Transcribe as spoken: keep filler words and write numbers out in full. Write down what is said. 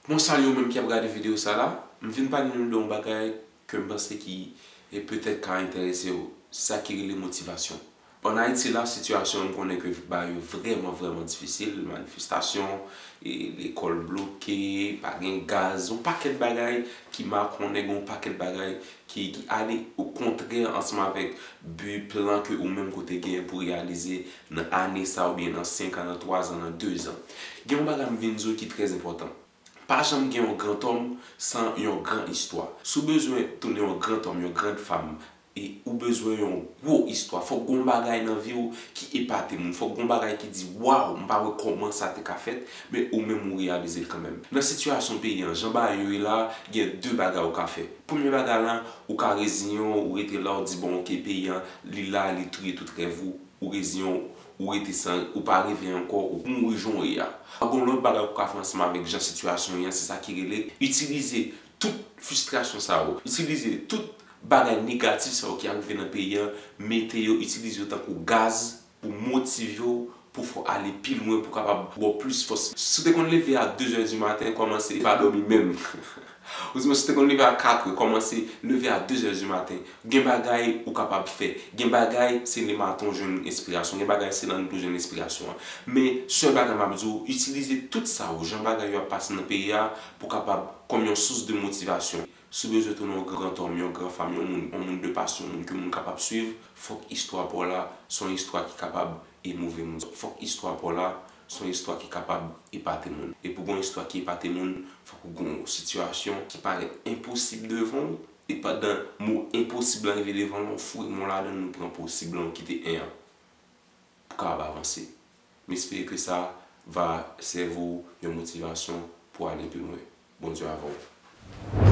Mwen salye w menm ki ap gade videyo sa la. M vin pale nou de yon bagay ke m panse ki e petèt ka enterese w. Se sa ki rele motivasyon. Ann Ayiti la, sitiyasyon an, m konnen ke bagay yo vrèman, vrèman difisil. Manifestasyon, e lekòl bloke, pa gen gaz, yon pakèt bagay ki makonnen, gen yon pakèt bagay ki, ki ale okontrè ansanm avèk bi, plan ke ou menm ou te genyen pou reyalize nan ane sa oubyen nan senk an, nan twa zan, nan de zan. Gen yon bagay m vin di w ki trè enpòtan. Pa janm gen yon grantòm san yon gran istwa. Si w bezwen tounen yon grantòm, yon grann fanm, e ou bezwen yon gwo istwa. Fòk gen yon bagay nan vi w ki epate moun. Fòk gen yon bagay ki di, "Waw, m pa wè kòman sa te ka fèt," men ou menm ou reyalize l kanmenm. Nan sitiyasyon peyi an, jan bagay yo ye la, gen de bagay ou ka fè. Premye bagay la, ou ka reziyen w, ou rete la, ou di, "Bon, oke, peyi an, li la, li touye tout rèv ou." Ou reziyen w, ou rete san, ou pa reve ankò, ou mouri jan w ye a. Gen yon lòt bagay ou ka fè ansanm avèk jan sitiyasyon ye a, se sa ki rele itilize tout fristrasyon sa yo, itilize tout bagay negatif sa yo ki ap rive nan peyi an, mete yo, itilize yo tankou gaz pou motive w, pou fè w ale pi lwen, pou kapab ba w plis fòs. Si w te konn leve a de zè di maten, kòmanse pa dòmi menm. Ou di mwen, si w te konn leve a kat è, kòmanse leve a de zè di maten. Gen bagay ou kapab fè. Gen bagay, se le maten w jwenn enspirasyon. Gen bagay, se lannwit ou jwenn enspirasyon an. Men, sèl bagay m ap di w, itilize tout sa yo, jan bagay yo ap pase nan peyi a, pou kapab kòm yon sous de motivasyon. Si w bezwen tounen yon grantòm, yon gran fanm, yon moun, yon moun de pasyon, yon moun ke moun kapab swiv, fòk istwa pa w la se yon istwa ki kapab emove moun. Fòk istwa pa w la se yon istwa ki kapab epate moun. E pou gen yon istwa ki epate moun, fòk ou gen yon sitiyasyon ki parèt enposib devan w. E pandan mo enposib lan rive devan nou, nou foure men w ladan l, nou pran posib lan, nou kite en an pou kapab avanse. M espere ke sa va sèvi w yon motivasyon pou ale pi lwen. Bondye avè w.